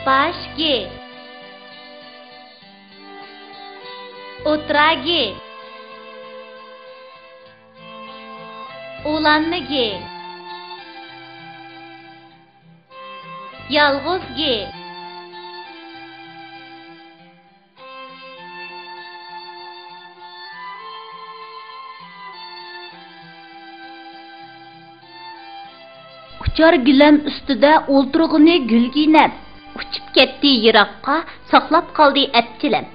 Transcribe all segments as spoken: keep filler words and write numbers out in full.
باش گې. ئوتتۇرا گې. ئۇلانما گې. يالغۇز گې. ئۇچار گىلەم ئۈستىدە ئولتۇرغىنى گۈلگىنەم. ئۇچۇپ كەتتى يىراققا، ساقلاپ قالدى ئەپچىلەم.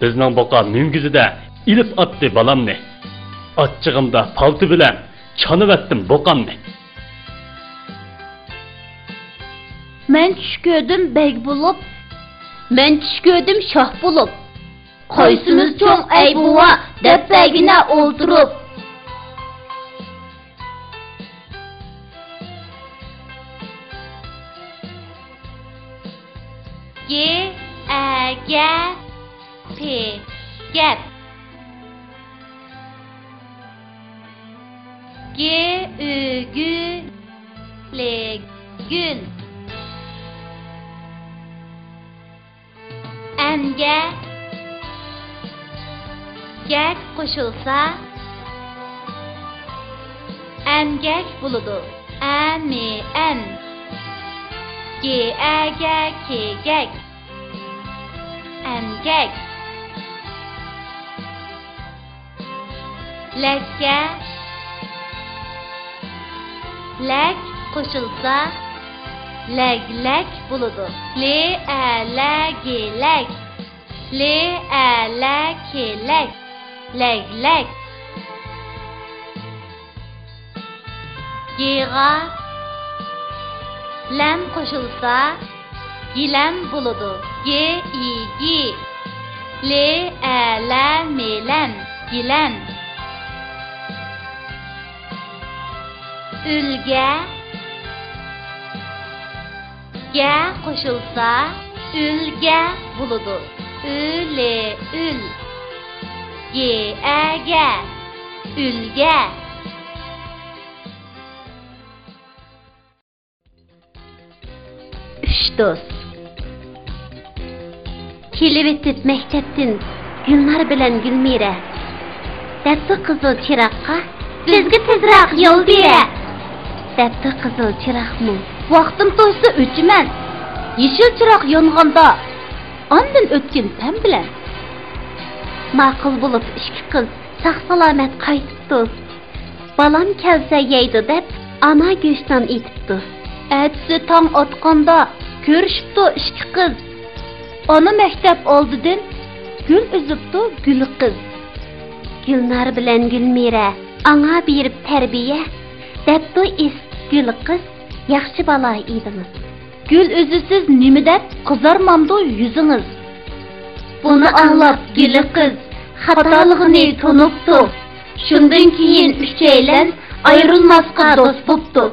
بىزنىڭ بۇقا مۈڭگۈزىدە ئېلىپ ئاتتى بالامنى. ئاچچىقىمدا پالتا بىلەن چانىۋەتتىم بۇقامنى. مەن چۈش كۆردۈم بەگ بولۇپ. مەن چۈش كۆردۈم شاھ بولۇپ. قايسىمىز چوڭ ئەي بوۋا، دەپ بەرگىنە ئولتۇرۇپ. گې، ئە، گە، پې، گەپ. گې، ئۈ، گۈ، لې، گۈل. ئەمگە گەك قوشۇلسا، ئەمگەك بولىدۇ. ئە، مې، ئەم. گې، ئە، گە، كې، گەك. ئەمگەك. لەككە لەك قوشۇلسا، لەگلەك بولىدۇ. لې، ئە، لە، گې، لەك. لې، ئە، لە، كې، لەك. لەگلەك. گېغا لەم قوشۇلسا، گىلەم بولىدۇ. گې، ئى، گى. لې، ئە، لە، مې، لەم. گىلەم. ئۈلگە گە قوشۇلسا، ئۈلگە بولىدۇ. ئۈ، لې، ئۈل. گې، ئە، گە. ئۈلگە. ئۈچ دوست. كېلىۋېتىپ مەكتەپتىن گۈلنار بىلەن گۈلمىرە. دەپتۇ قىزىل چىراغقا، بىزگە تېزراق يول بېرە. دەپتۇ قىزىل چىراغمۇ، ۋاقتىم توشسا ئۆچىمەن. يېشىل چىراغ يانغاندا، ئاندىن ئۆتكىن پەم بىلەن. ماقۇل بولۇپ ئىككى قىز ساق-سالامەت قايتىپتۇ. بالام كەلسە يەيدۇ دەپ، ئانا گۆشنان ئېتىپتۇ. ئەتىسى تاڭ ئاتقاندا كۆرۈشۈپتۇ ئىككى قىز. ئانا مەكتەپ ئالدىدىن گۈل ئۈزۈپتۇ گۈل قىز. گۈلنار بىلەن گۈلمىرە ئاڭا بېرىپ تەربىيە، دەپتۇ ئېسىپ گۈل قىز، ياخشى بالا ئىدىڭىز. گۈل ئۈزىسىز نېمە دەپ، قىزارمامدۇ يۈزىڭىز؟ بۇنى ئاڭلاپ گۈل قىز خاتالىقىنى تونۇپتۇ. شۇندىن كېيىن ئۈچەيلەن ئايرىلماسقا دوست بوپتۇ.